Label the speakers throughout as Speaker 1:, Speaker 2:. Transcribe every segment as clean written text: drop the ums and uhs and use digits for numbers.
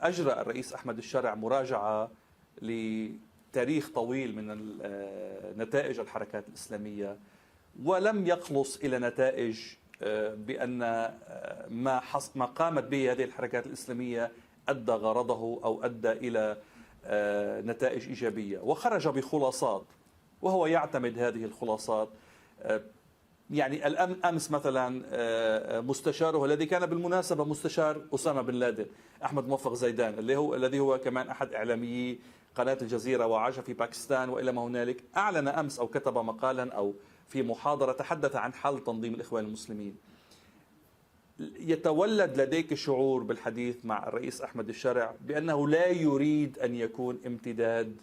Speaker 1: أجرى الرئيس أحمد الشرع مراجعة لتاريخ طويل من نتائج الحركات الإسلامية، ولم يخلص إلى نتائج بأن ما قامت به هذه الحركات الإسلامية أدى غرضه أو أدى إلى نتائج إيجابية، وخرج بخلاصات وهو يعتمد هذه الخلاصات. يعني أمس مثلا مستشاره الذي كان بالمناسبة مستشار أسامة بن لادن، أحمد موفق زيدان، الذي هو كمان أحد إعلاميي قناة الجزيرة وعاش في باكستان وإلى ما هنالك، أعلن أمس أو كتب مقالا أو في محاضرة تحدث عن حل تنظيم الإخوان المسلمين. يتولد لديك شعور بالحديث مع الرئيس أحمد الشرع بأنه لا يريد أن يكون امتداد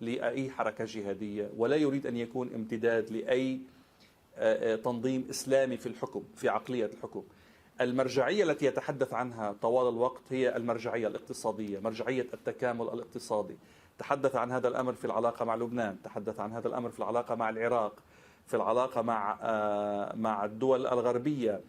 Speaker 1: لأي حركة جهادية، ولا يريد أن يكون امتداد لأي تنظيم إسلامي في الحكم، في عقلية الحكم. المرجعية التي يتحدث عنها طوال الوقت هي المرجعية الاقتصادية، مرجعية التكامل الاقتصادي. تحدث عن هذا الأمر في العلاقة مع لبنان، تحدث عن هذا الأمر في العلاقة مع العراق، في العلاقة مع الدول الغربية،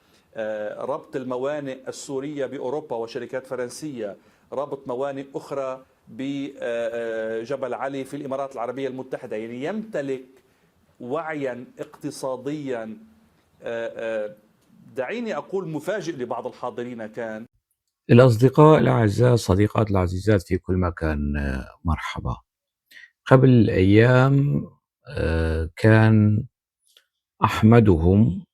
Speaker 1: ربط الموانئ السورية بأوروبا وشركات فرنسية، ربط موانئ أخرى بجبل علي في الإمارات العربية المتحدة. يعني يمتلك وعيا اقتصاديا، دعيني أقول مفاجئ لبعض الحاضرين. كان
Speaker 2: الأصدقاء الأعزاء، الصديقات العزيزات في كل مكان، مرحبا. قبل أيام كان أحمدهم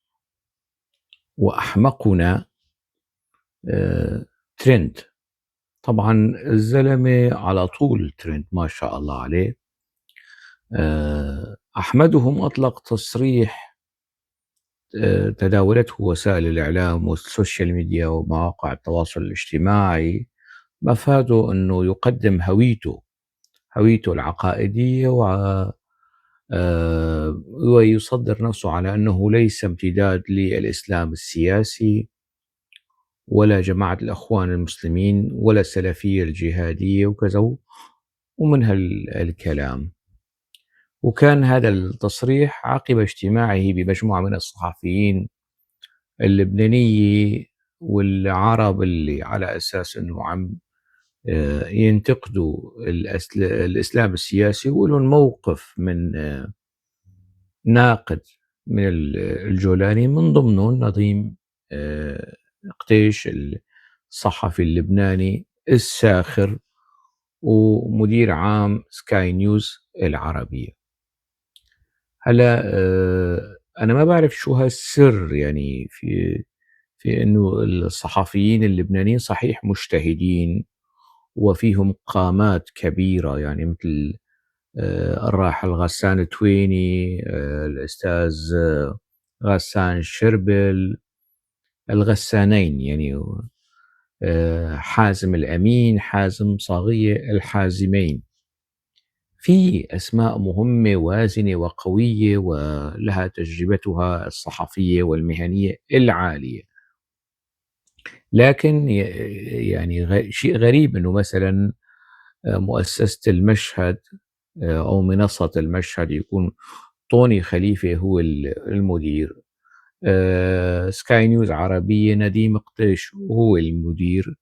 Speaker 2: وأحمقنا ترند. طبعا الزلمة على طول ترند ما شاء الله عليه. أحمدهم أطلق تصريح تداولته وسائل الإعلام والسوشيال ميديا ومواقع التواصل الاجتماعي، مفاده أنه يقدم هويته العقائدية ويصدر نفسه على أنه ليس امتداد للإسلام السياسي ولا جماعة الأخوان المسلمين ولا السلفية الجهادية وكذا ومن هالكلام. وكان هذا التصريح عقب اجتماعه بمجموعة من الصحفيين اللبنانية والعرب اللي على أساس أنه عم ينتقدوا الإسلام السياسي ولهم موقف من ناقد من الجولاني، من ضمنه نديم قطيش الصحفي اللبناني الساخر ومدير عام سكاي نيوز العربية. هلا أنا ما بعرف شو هالسر يعني في إنه الصحفيين اللبنانيين صحيح مجتهدين وفيهم قامات كبيرة، يعني مثل الراحل غسان تويني، الأستاذ غسان شربل، الغسانين يعني، حازم الأمين، حازم صاغية، الحازمين. في أسماء مهمة وازنة وقوية ولها تجربتها الصحفية والمهنية العالية، لكن يعني شيء غريب أنه مثلا مؤسسة المشهد أو منصة المشهد يكون طوني خليفة هو المدير، سكاي نيوز عربية نديم قطيش هو المدير،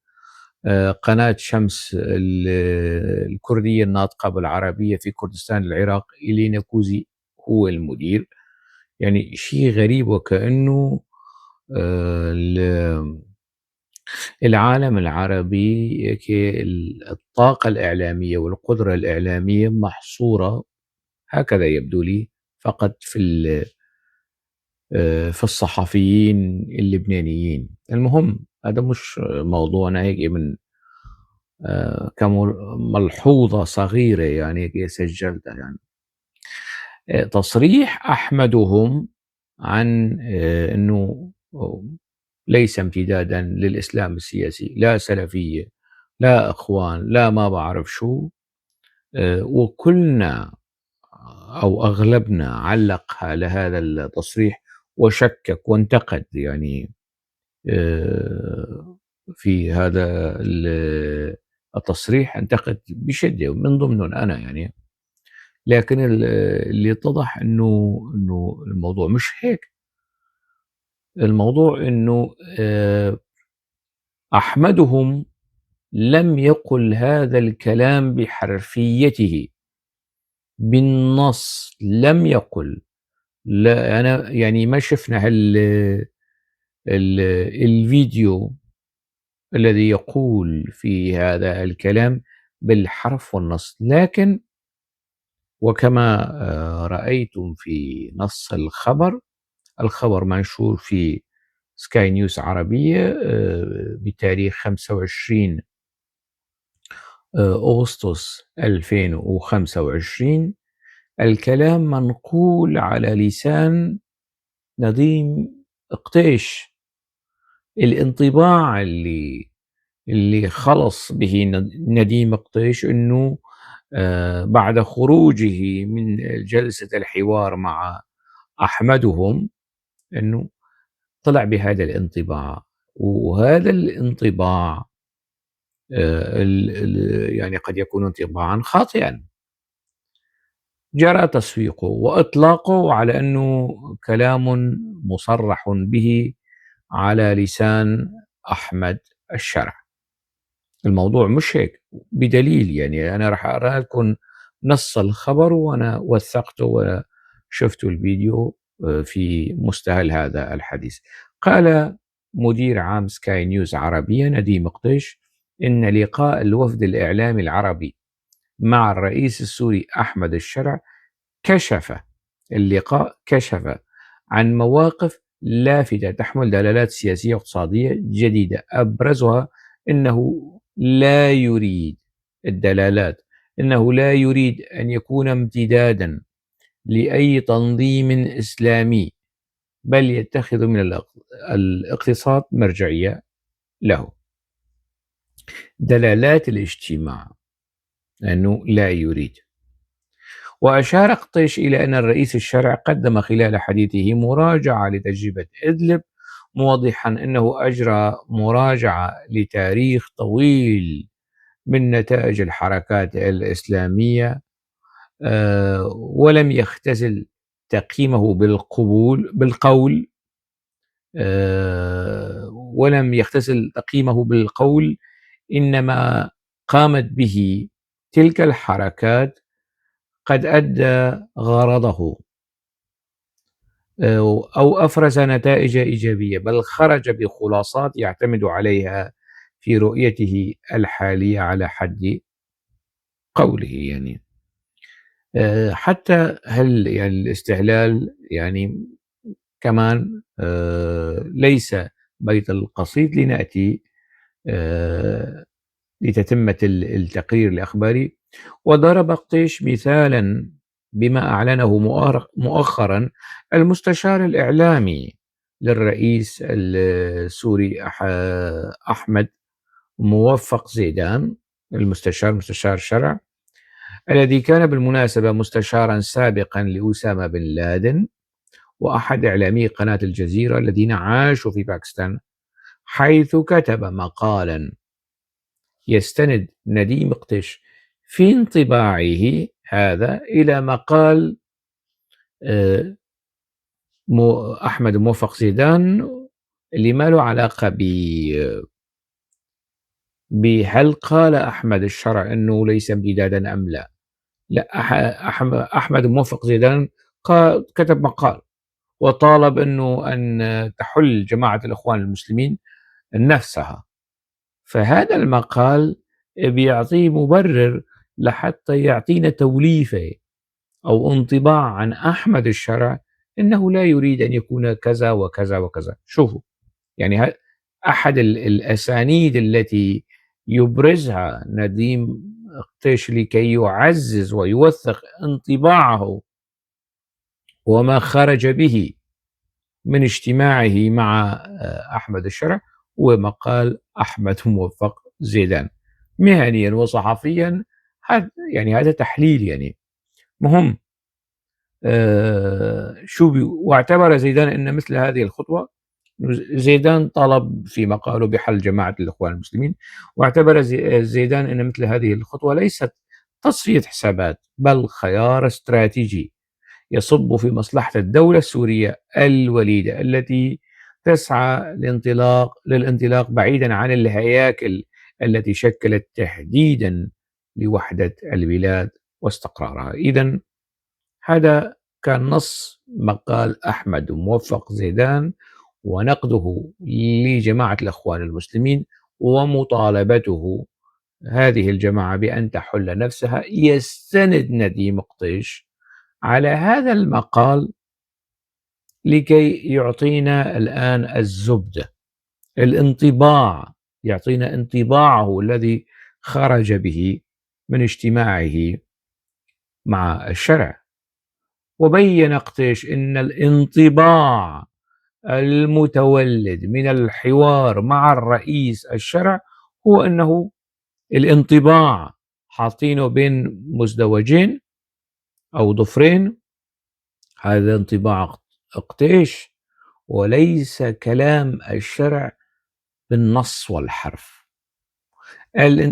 Speaker 2: قناة شمس الكردية الناطقة بالعربية في كردستان العراق إلينا كوزي هو المدير. يعني شيء غريب، وكأنه العالم العربي الطاقة الإعلامية والقدرة الإعلامية محصورة، هكذا يبدو لي، فقط في الصحفيين اللبنانيين. المهم هذا مش موضوعنا، هيك من كملحوظة صغيرة يعني سجلتها. يعني تصريح أحمدهم عن أنه ليس امتدادا للإسلام السياسي، لا سلفية لا إخوان لا ما بعرف شو، وكلنا أو أغلبنا علق على هذا التصريح وشكك وانتقد يعني في هذا التصريح، انتقد بشدة من ضمنهم أنا يعني. لكن اللي اتضح إنه الموضوع مش هيك. الموضوع إنه أحمدهم لم يقل هذا الكلام بحرفيته بالنص، لم يقل. لا، أنا ما شفنا الفيديو الذي يقول في هذا الكلام بالحرف والنص، لكن وكما رأيتم في نص الخبر، الخبر منشور في سكاي نيوز عربية بتاريخ 25 أغسطس 2025. الكلام منقول على لسان نديم قطيش. الانطباع اللي خلص به نديم قطيش أنه بعد خروجه من جلسة الحوار مع أحمدهم أنه طلع بهذا الانطباع، وهذا الانطباع قد يكون انطباعا خاطئا جرى تسويقه وإطلاقه على أنه كلام مصرح به على لسان أحمد الشرع. الموضوع مش هيك، بدليل أنا راح أقرأ لكم نص الخبر وأنا وثقته وشفت الفيديو في مستهل هذا الحديث. قال مدير عام سكاي نيوز عربية نديم قطيش إن لقاء الوفد الإعلامي العربي مع الرئيس السوري أحمد الشرع كشف عن مواقف لافتة تحمل دلالات سياسية واقتصادية جديدة، أبرزها إنه لا يريد الدلالات، إنه لا يريد أن يكون امتدادا لأي تنظيم إسلامي، بل يتخذ من الاقتصاد مرجعية له. دلالات الاجتماع أنه لا يريد. وأشار قطيش إلى أن الرئيس الشرع قدم خلال حديثه مراجعة لتجربة إدلب، موضحا أنه أجرى مراجعة لتاريخ طويل من نتائج الحركات الإسلامية، ولم يختزل تقييمه بالقول، ولم يختزل تقييمه بالقول إنما قامت به تلك الحركات قد أدى غرضه أو أفرز نتائج إيجابية، بل خرج بخلاصات يعتمد عليها في رؤيته الحالية على حد قوله. حتى هل الاستهلال كمان ليس بيت القصيد. لنأتي لتتمة التقرير الإخباري. وضرب قطيش مثالا بما أعلنه مؤخرا المستشار الإعلامي للرئيس السوري أحمد موفق زيدان، مستشار شرع، الذي كان بالمناسبة مستشارا سابقا لأسامة بن لادن وأحد إعلامي قناة الجزيرة الذين عاشوا في باكستان، حيث كتب مقالا يستند نديم قطيش في انطباعه هذا إلى مقال أحمد موفق زيدان اللي ما له علاقة بهل قال أحمد الشرع أنه ليس امتدادا أم لا. لا، أحمد موفق زيدان كتب مقال وطالب أن تحل جماعة الإخوان المسلمين نفسها، فهذا المقال بيعطيه مبرر لحتى يعطينا توليفة أو انطباع عن أحمد الشرع أنه لا يريد أن يكون كذا وكذا وكذا. شوفوا أحد الأسانيد التي يبرزها نديم قطيش لكي يعزز ويوثق انطباعه وما خرج به من اجتماعه مع أحمد الشرع ومقال أحمد موفق زيدان مهنيا وصحفيا. هذا تحليل مهم. واعتبر زيدان أن مثل هذه الخطوة، زيدان طلب في مقاله بحل جماعة الإخوان المسلمين، واعتبر زيدان أن مثل هذه الخطوة ليست تصفية حسابات بل خيار استراتيجي يصب في مصلحة الدولة السورية الوليدة التي تسعى للانطلاق بعيدا عن الهياكل التي شكلت تهديدا لوحدة البلاد واستقرارها. إذن هذا كان نص مقال أحمد موفق زيدان ونقده لجماعة الإخوان المسلمين ومطالبته هذه الجماعة بأن تحل نفسها. يستند نديم قطيش على هذا المقال لكي يعطينا الآن الزبدة، الانطباع، يعطينا انطباعه الذي خرج به من اجتماعه مع الشرع. وبين قطيش إن الانطباع المتولد من الحوار مع الرئيس الشرع هو أنه الانطباع حاطينه بين مزدوجين أو ضفرين، هذا انطباع قطيش وليس كلام الشرع بالنص والحرف.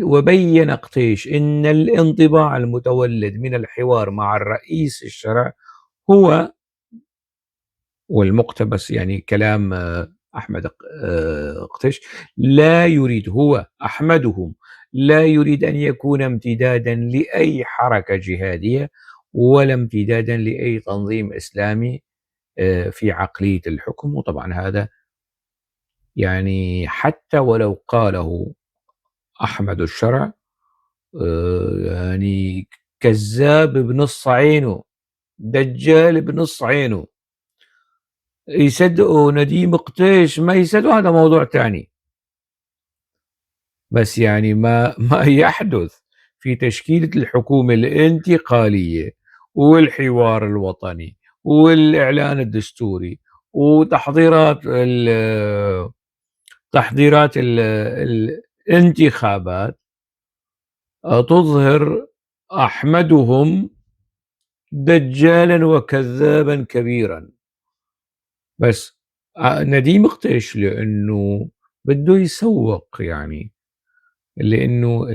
Speaker 2: وبين قطيش إن الانطباع المتولد من الحوار مع الرئيس الشرع هو، والمقتبس يعني كلام أحمد قطيش، لا يريد هو أحمدهم لا يريد أن يكون امتدادا لأي حركة جهادية ولا امتدادا لأي تنظيم إسلامي في عقلية الحكم. وطبعا هذا يعني حتى ولو قاله أحمد الشرع، يعني كذاب بنص عينه، دجال بنص عينه، يصدقوا نديم قطيش ما يصدقوا هذا موضوع تاني. بس يعني ما يحدث في تشكيلة الحكومة الانتقالية والحوار الوطني والإعلان الدستوري وتحضيرات الانتخابات تظهر أحمدهم دجالا وكذابا كبيرا. بس نديم قطيش لأنه بده يسوق، يعني لأنه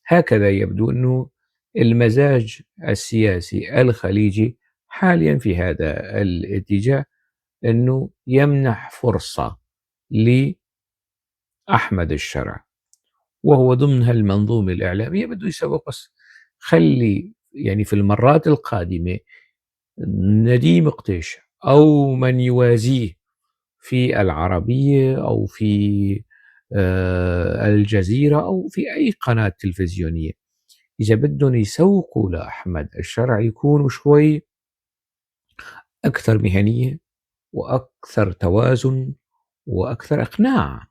Speaker 2: هكذا يبدو أنه المزاج السياسي الخليجي حاليا في هذا الاتجاه، أنه يمنح فرصة لأحمد الشرع وهو ضمن هالمنظومة الإعلامية بده يسوق. بس خلي يعني في المرات القادمة نديم قطيش أو من يوازيه في العربية أو في الجزيرة أو في أي قناة تلفزيونية، إذا بدهم يسوقوا لأحمد الشرع يكونوا شوي أكثر مهنية وأكثر توازن وأكثر إقناع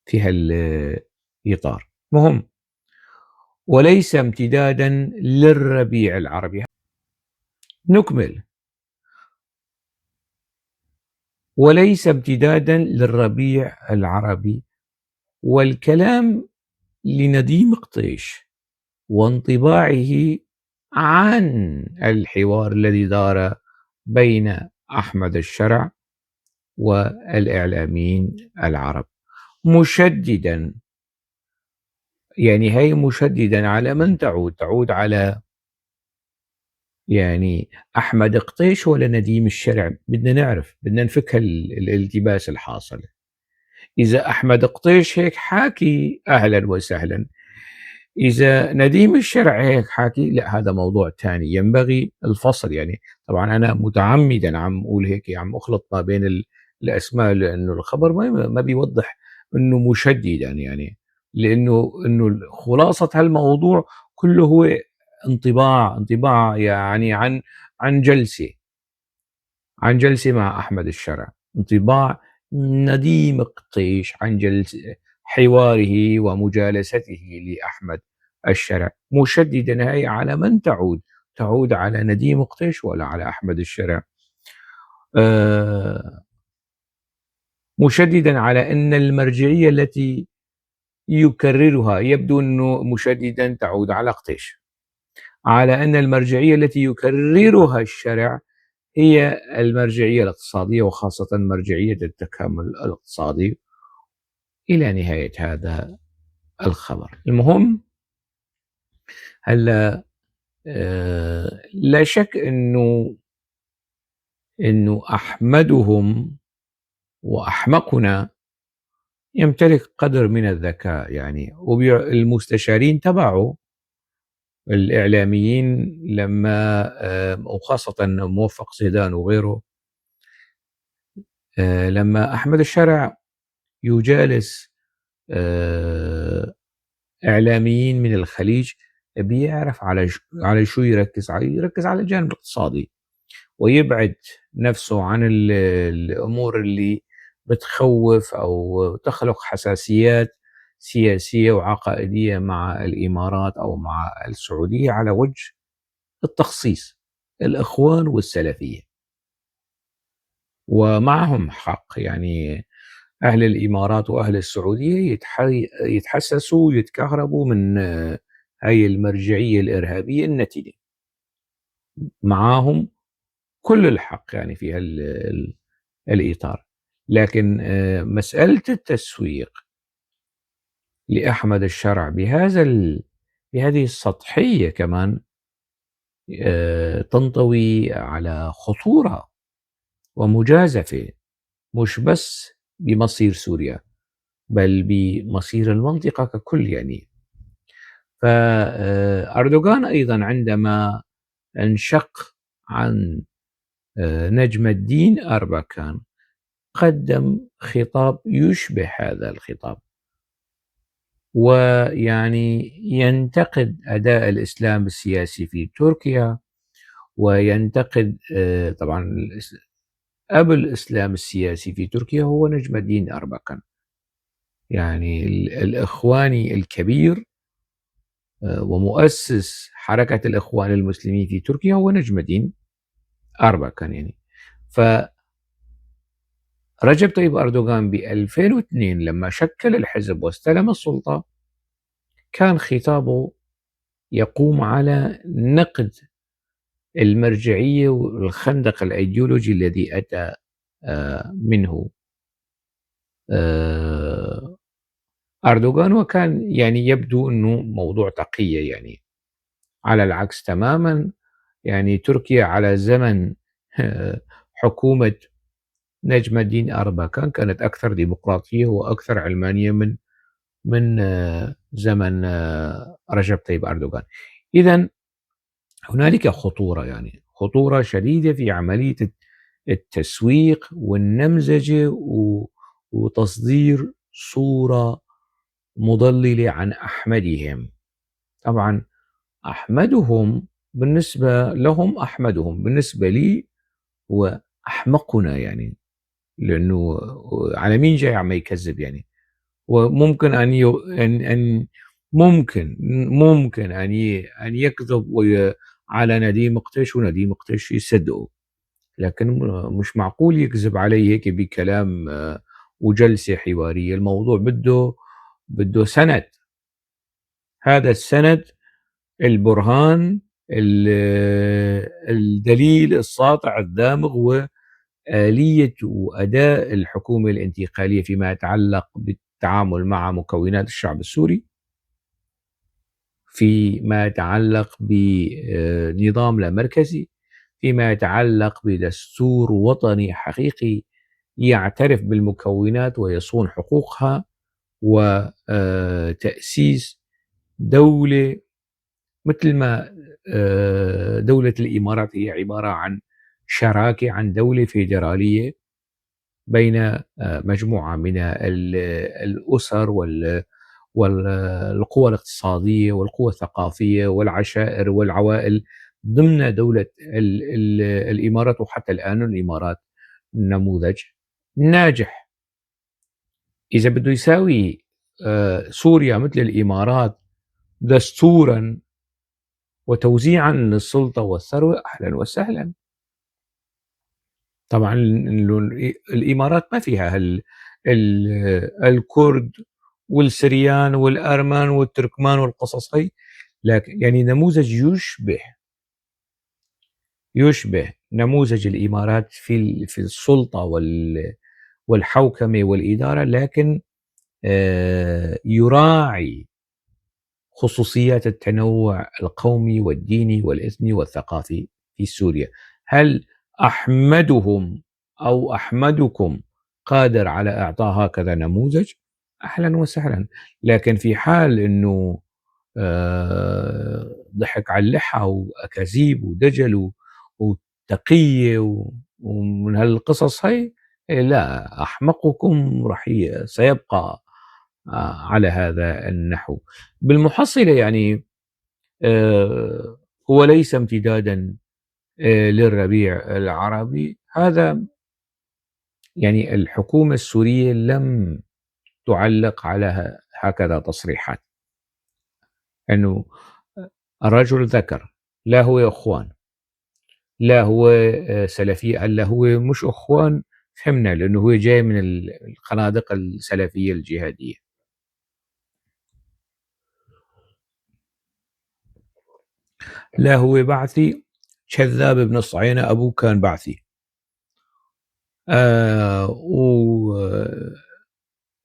Speaker 2: في هالإطار. مهم، وليس امتدادا للربيع العربي. نكمل. وليس امتدادا للربيع العربي، والكلام لنديم قطيش وانطباعه عن الحوار الذي دار بين أحمد الشرع والإعلاميين العرب، مشددا، يعني هي مشددا على من تعود؟ تعود على يعني أحمد قطيش ولا نديم الشرع؟ بدنا نعرف، بدنا نفك الالتباس الحاصل. إذا أحمد قطيش هيك حاكي أهلا وسهلا، إذا نديم الشرع هيك حاكي لا، هذا موضوع تاني ينبغي الفصل. يعني طبعا أنا متعمدا عم أقول هيك، عم أخلط ما بين الأسماء، لأنه الخبر ما بيوضح أنه مشددا، يعني لأنه خلاصة هالموضوع كله هو انطباع يعني عن جلسة مع أحمد الشرع، انطباع نديم قطيش عن جلسة حواره ومجالسته لأحمد الشرع، مشددا هي على من تعود؟ تعود على نديم قطيش ولا على أحمد الشرع؟ مشددا على أن المرجعية التي يكررها، يبدو أنه مشددا تعود على قطيش، على أن المرجعية التي يكررها الشرع هي المرجعية الاقتصادية، وخاصة مرجعية التكامل الاقتصادي، إلى نهاية هذا الخبر. المهم هلا لا شك أنه إنه أحمدهم وأحمقنا يمتلك قدر من الذكاء يعني، والمستشارين تبعه الإعلاميين لما وخاصة موفق زيدان وغيره، لما أحمد الشرع يجالس إعلاميين من الخليج بيعرف على شو يركز، يركز على الجانب الاقتصادي ويبعد نفسه عن الأمور اللي بتخوف أو تخلق حساسيات سياسية وعقائدية مع الإمارات أو مع السعودية على وجه التخصيص، الإخوان والسلفية، ومعهم حق. يعني أهل الإمارات وأهل السعودية يتحسسوا ويتكهربوا من هاي المرجعية الإرهابية النتنة، معاهم كل الحق يعني في الإطار. لكن مسألة التسويق لأحمد الشرع بهذه السطحية كمان تنطوي على خطورة ومجازفة، مش بس بمصير سوريا بل بمصير المنطقة ككل يعني. فأردوغان أيضا عندما انشق عن نجم الدين أربكان قدم خطاب يشبه هذا الخطاب، ويعني ينتقد أداء الإسلام السياسي في تركيا، وينتقد طبعا أبو الإسلام السياسي في تركيا هو نجم الدين أربكان، يعني الإخواني الكبير ومؤسس حركة الإخوان المسلمين في تركيا هو نجم الدين أربكان يعني. ف رجب طيب أردوغان ب 2002 لما شكل الحزب واستلم السلطة كان خطابه يقوم على نقد المرجعية والخندق الأيديولوجي الذي أتى منه أردوغان، وكان يعني يبدو أنه موضوع تقية يعني. على العكس تماما، يعني تركيا على زمن حكومة نجم الدين أربكان كانت أكثر ديمقراطية وأكثر علمانية من زمن رجب طيب أردوغان. إذن هنالك خطورة، يعني خطورة شديدة في عملية التسويق والنمذجة وتصدير صورة مضللة عن أحمدهم. طبعا أحمدهم بالنسبة لهم أحمدهم، بالنسبة لي هو أحمقنا يعني، لأنه على مين جاي عم يكذب يعني. وممكن أن ي... أن أن ممكن ممكن أن ي... أن يكذب على نديم قتيش ونديم قتيش يصدقه، لكن مش معقول يكذب علي هيك بكلام وجلسة حوارية. الموضوع بده سند، هذا السند البرهان الدليل الساطع الدامغ وآلية وأداء الحكومة الانتقالية فيما يتعلق بالتعامل مع مكونات الشعب السوري، فيما يتعلق بنظام لا مركزي، فيما يتعلق بدستور وطني حقيقي يعترف بالمكونات ويصون حقوقها، وتأسيس دولة مثل ما دولة الإمارات هي عبارة عن شراكة، عن دولة فيدرالية بين مجموعة من الأسر والقوى الاقتصادية والقوى الثقافية والعشائر والعوائل ضمن دولة الإمارات. وحتى الآن الإمارات نموذج ناجح. إذا بده يساوي سوريا مثل الإمارات دستورا وتوزيعا للسلطة والثروة، أهلا وسهلا. طبعا الإمارات ما فيها الكرد والسريان والأرمن والتركمان والقصص هي، لكن يعني نموذج يشبه نموذج الإمارات في السلطة والحوكمة والإدارة، لكن يراعي خصوصيات التنوع القومي والديني والإثني والثقافي في سوريا. هل أحمدهم أو أحمدكم قادر على إعطاء هكذا نموذج، أهلا وسهلا. لكن في حال أنه ضحك على اللحى وأكاذيب ودجل وتقية ومن هالقصص هي، لا، أحمقكم رح سيبقى على هذا النحو. بالمحصلة هو ليس امتدادا للربيع العربي. هذا الحكومة السورية لم تعلق على هكذا تصريحات، أنه الرجل ذكر لا هو إخوان لا هو سلفي، قال لا هو مش إخوان، فهمنا لأنه هو جاي من الخنادق السلفية الجهادية. لا هو بعثي، كذاب بنص عينه، أبوه كان بعثي.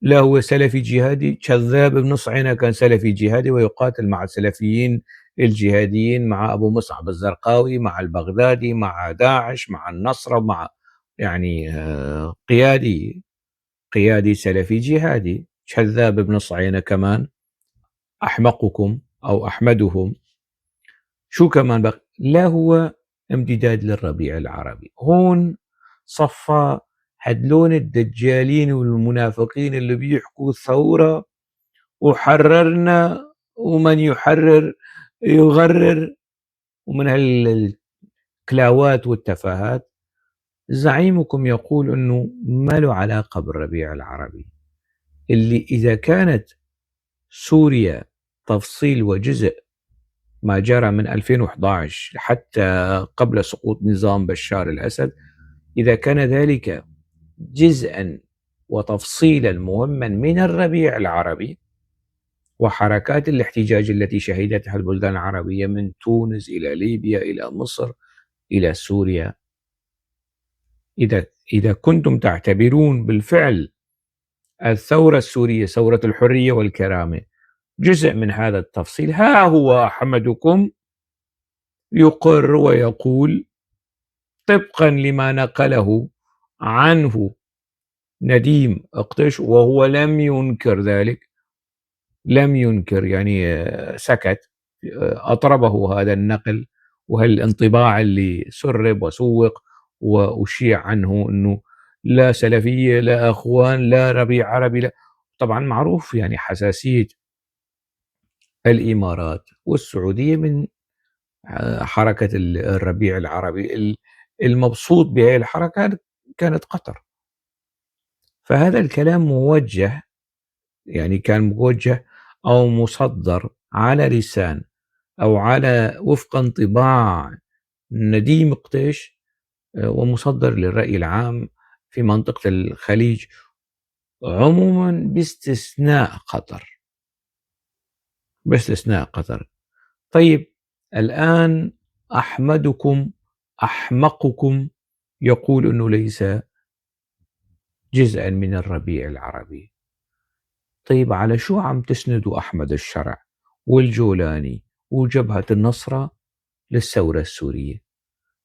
Speaker 2: لا هو سلفي جهادي، كذاب بنص عينه، كان سلفي جهادي ويقاتل مع السلفيين الجهاديين، مع أبو مصعب الزرقاوي، مع البغدادي، مع داعش، مع النصرة، مع قيادي سلفي جهادي، كذاب بنص عينه كمان، أحمقكم أو أحمدهم. شو كمان بقى؟ لا هو امتداد للربيع العربي. هون صفى هدلون الدجالين والمنافقين اللي بيحكوا ثورة وحررنا ومن يحرر يغرر ومن هالكلاوات والتفاهات. زعيمكم يقول أنه ما له علاقة بالربيع العربي، اللي إذا كانت سوريا تفصيل وجزء ما جرى من 2011 حتى قبل سقوط نظام بشار الأسد، إذا كان ذلك جزءا وتفصيلا مهما من الربيع العربي وحركات الاحتجاج التي شهدتها البلدان العربية من تونس إلى ليبيا إلى مصر إلى سوريا، إذا كنتم تعتبرون بالفعل الثورة السورية ثورة الحرية والكرامة جزء من هذا التفصيل، ها هو أحمدكم يقر ويقول طبقا لما نقله عنه نديم اقتش، وهو لم ينكر ذلك، لم ينكر يعني سكت، أطربه هذا النقل وهالانطباع اللي سرب وسوق وأشيع عنه أنه لا سلفية لا أخوان لا ربيع عربي لا. طبعا معروف يعني حساسية الإمارات والسعودية من حركة الربيع العربي، المبسوط بهذه الحركة كانت قطر. فهذا الكلام موجه، يعني كان موجه أو مصدر على لسان أو على وفق انطباع نديم قطيش، ومصدر للرأي العام في منطقة الخليج عموما باستثناء قطر، باستثناء قطر. طيب الآن أحمدكم أحمقكم يقول أنه ليس جزءا من الربيع العربي. طيب على شو عم تسندوا أحمد الشرع والجولاني وجبهة النصرة للثورة السورية؟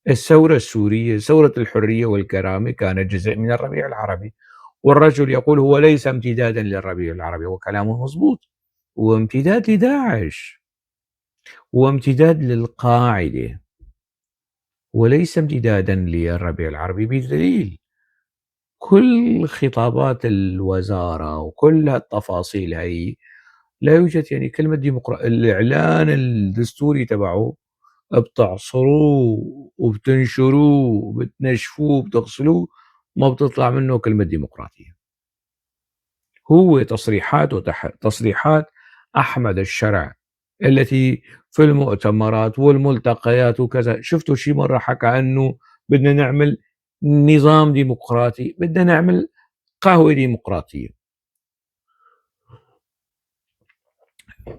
Speaker 2: الثورة السورية ثورة الحرية والكرامة كانت جزء من الربيع العربي، والرجل يقول هو ليس امتدادا للربيع العربي، وكلامه مظبوط، هو امتداد لداعش وامتداد للقاعدة وليس امتدادا للربيع العربي، بدليل كل خطابات الوزارة وكل التفاصيل هي لا يوجد يعني كلمة ديمقراطية. الإعلان الدستوري تبعه بتعصروه وبتنشروه وبتنشفوه وبتغسلوه ما بتطلع منه كلمة ديمقراطية. هو تصريحات تصريحات أحمد الشرع التي في المؤتمرات والملتقيات وكذا، شفتوا شي مرة حكى أنه بدنا نعمل نظام ديمقراطي، بدنا نعمل قهوة ديمقراطية،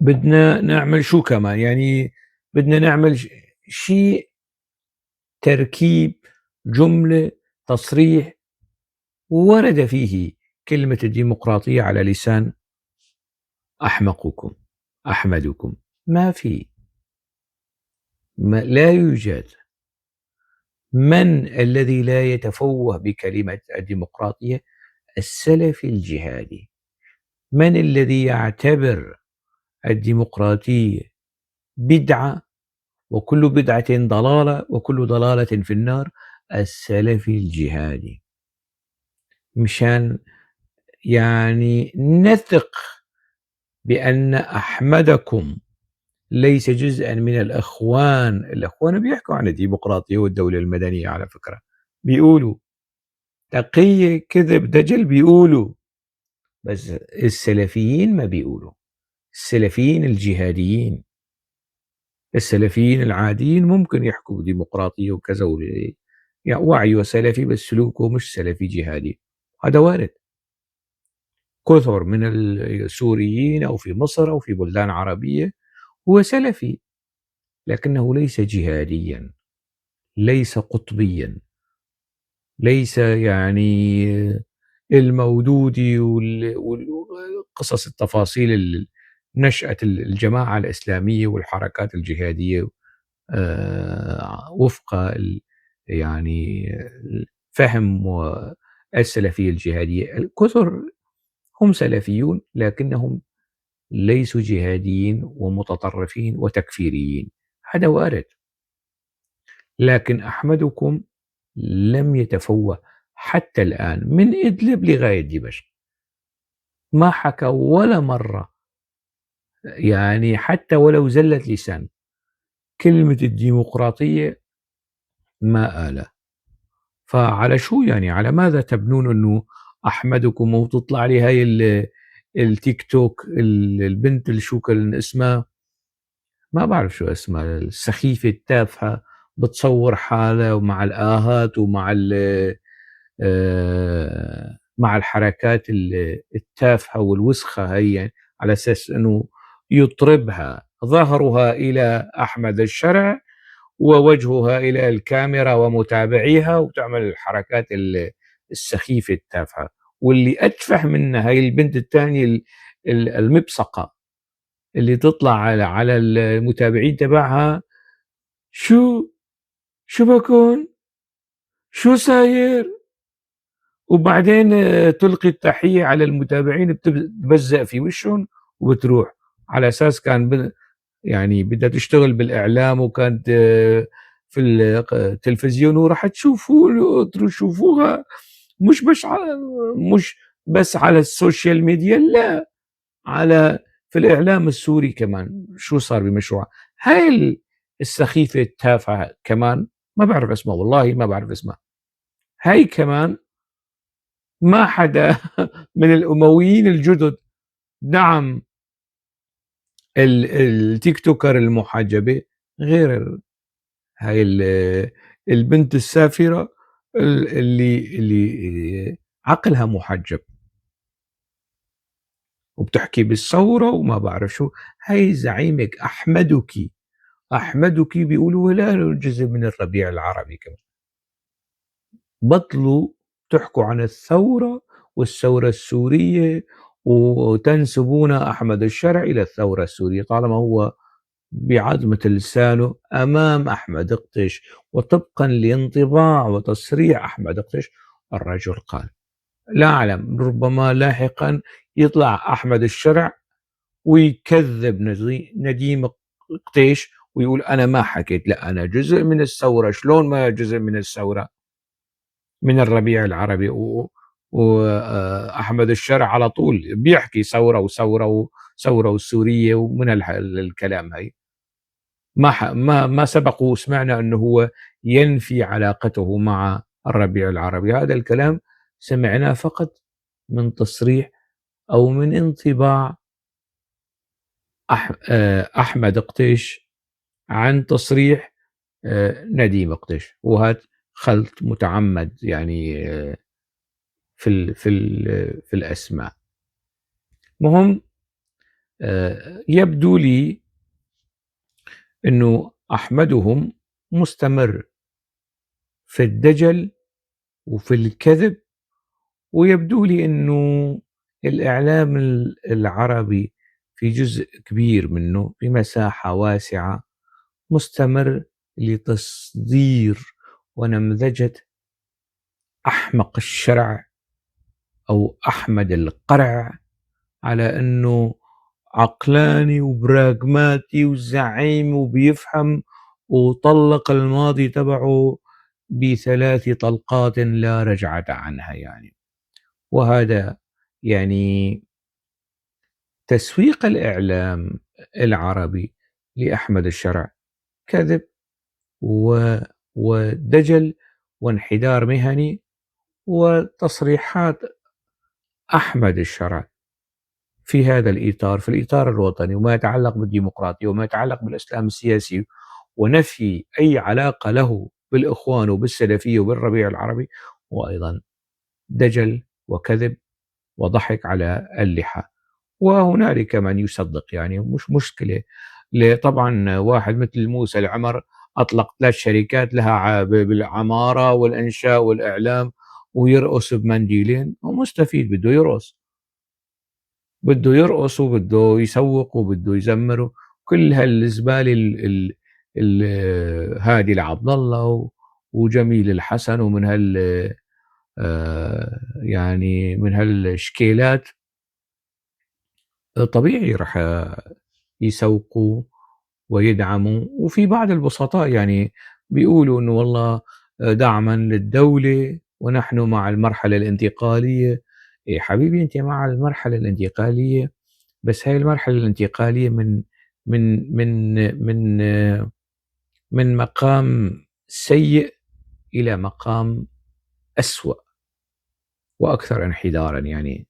Speaker 2: بدنا نعمل شو كمان، يعني بدنا نعمل شيء تركيب جملة تصريح ورد فيه كلمة الديمقراطية على لسان أحمقكم أحمدكم. ما في، ما لا يوجد. من الذي لا يتفوه بكلمة الديمقراطية؟ السلفي الجهادي. من الذي يعتبر الديمقراطية بدعة وكل بدعة ضلالة وكل ضلالة في النار؟ السلفي الجهادي. مشان يعني نثق بأن أحمدكم ليس جزءا من الأخوان. الأخوان بيحكوا عن الديمقراطية والدولة المدنية على فكرة، بيقولوا تقية كذب دجل بيقولوا، بس السلفيين ما بيقولوا. السلفيين الجهاديين، السلفيين العاديين ممكن يحكوا ديمقراطية وكذا يعني وعيه سلفي بس سلوكه مش سلفي جهادي، هذا وارد. كثر من السوريين أو في مصر أو في بلدان عربية هو سلفي لكنه ليس جهاديا، ليس قطبيا، ليس يعني المودودي والقصص التفاصيل نشأة الجماعة الإسلامية والحركات الجهادية وفق يعني فهم السلفية الجهادية. الكثر هم سلفيون لكنهم ليسوا جهاديين ومتطرفين وتكفيريين، هذا وارد. لكن أحمدكم لم يتفوه حتى الآن من إدلب لغاية دمشق، ما حكى ولا مرة يعني حتى ولو زلت لسان كلمة الديمقراطية ما قالها. فعلى شو يعني، على ماذا تبنون أنه أحمدكم وتطلع لي هاي التيك توك البنت اللي شو كان اسمها، ما بعرف شو اسمها، السخيفة التافهة، بتصور حالها ومع الآهات ومع مع الحركات التافهة والوسخة هي، على أساس أنه يطربها ظهرها إلى أحمد الشرع ووجهها إلى الكاميرا ومتابعيها، وتعمل الحركات السخيفة التافهة. واللي أتفه منها هي البنت الثانية المبصقة اللي تطلع على المتابعين تبعها، شو بكون، شو ساير، وبعدين تلقي التحية على المتابعين، بتبزق في وشهم وبتروح، على أساس كان يعني بدها تشتغل بالإعلام وكانت في التلفزيون وراح تشوفوها مش بس على السوشيال ميديا، لا، على في الإعلام السوري كمان. شو صار بمشروع هاي السخيفة التافهة كمان، ما بعرف اسمها والله، ما بعرف اسمها، هاي كمان ما حدا من الأمويين الجدد دعم التيك توكر المحجبة غير هاي البنت السافرة اللي عقلها محجب وبتحكي بالثورة وما بعرف شو. هاي زعيمك أحمدك بيقولوا لا جزء من الربيع العربي كمان. بطلوا تحكوا عن الثورة والثورة السورية وتنسبون أحمد الشرع إلى الثورة السورية، طالما هو بعظمة لسانه أمام أحمد قطيش وطبقا لانطباع وتصريح أحمد قطيش الرجل قال. لا أعلم، ربما لاحقا يطلع أحمد الشرع ويكذب نديم قطيش ويقول أنا ما حكيت، لا أنا جزء من الثورة. شلون ما جزء من الثورة من الربيع العربي؟ وأحمد الشرع على طول بيحكي ثورة وثورة وثورة والسورية ومن الكلام هاي. ما سبق وسمعنا أنه هو ينفي علاقته مع الربيع العربي. هذا الكلام سمعناه فقط من تصريح أو من انطباع أحمد قطيش عن تصريح نديم قطيش، وهذا خلط متعمد يعني في الأسماء. مهم، يبدو لي أنه أحمدهم مستمر في الدجل وفي الكذب، ويبدو لي أنه الإعلام العربي في جزء كبير منه بمساحة واسعة مستمر لتصدير ونمذجة أحمق الشرع أو أحمد القرع على أنه عقلاني وبراغماتي وزعيم وبيفهم، وطلق الماضي تبعه ب3 طلقات لا رجعة عنها يعني. وهذا يعني تسويق الإعلام العربي لأحمد الشرع كذب ودجل وانحدار مهني. وتصريحات أحمد الشرع في هذا الإطار، في الإطار الوطني وما يتعلق بالديمقراطية وما يتعلق بالإسلام السياسي ونفي أي علاقة له بالإخوان وبالسلفية وبالربيع العربي، وأيضا دجل وكذب وضحك على اللحى. وهنالك من يصدق، يعني مش مشكلة. طبعا واحد مثل موسى العمر أطلق 3 شركات لها بالعمارة والإنشاء والإعلام ويرقص بمنديلين، ومستفيد، بده يرقص، بده يرقص وبده يسوق وبده يزمر كل هالزبالة هادي العبد الله وجميل الحسن ومن هال، يعني من هالشكيلات طبيعي رح يسوقوا ويدعموا. وفي بعض البسطاء بيقولوا إنه والله دعما للدولة ونحن مع المرحلة الانتقالية. إيه حبيبي، أنت مع المرحلة الانتقالية، بس هاي المرحلة الانتقالية من مقام سيء إلى مقام أسوأ وأكثر انحدارا يعني.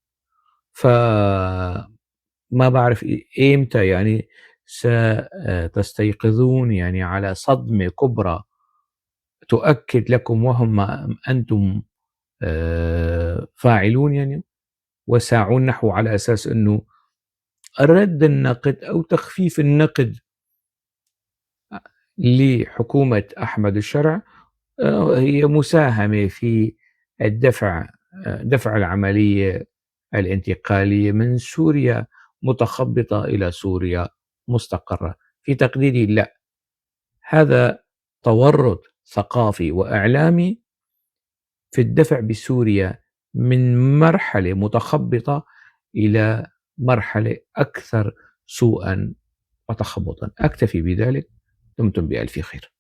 Speaker 2: فما بعرف إمتى ستستيقظون على صدمة كبرى تؤكد لكم وهم ما أنتم فاعلون وساعون نحو على أساس أنه رد النقد أو تخفيف النقد لحكومة أحمد الشرع هي مساهمة في دفع العملية الانتقالية من سوريا متخبطة إلى سوريا مستقرة. في تقديري لا، هذا تورط ثقافي وإعلامي في الدفع بسوريا من مرحلة متخبطة إلى مرحلة أكثر سوءا وتخبطا. أكتفي بذلك، دمتم بألف خير.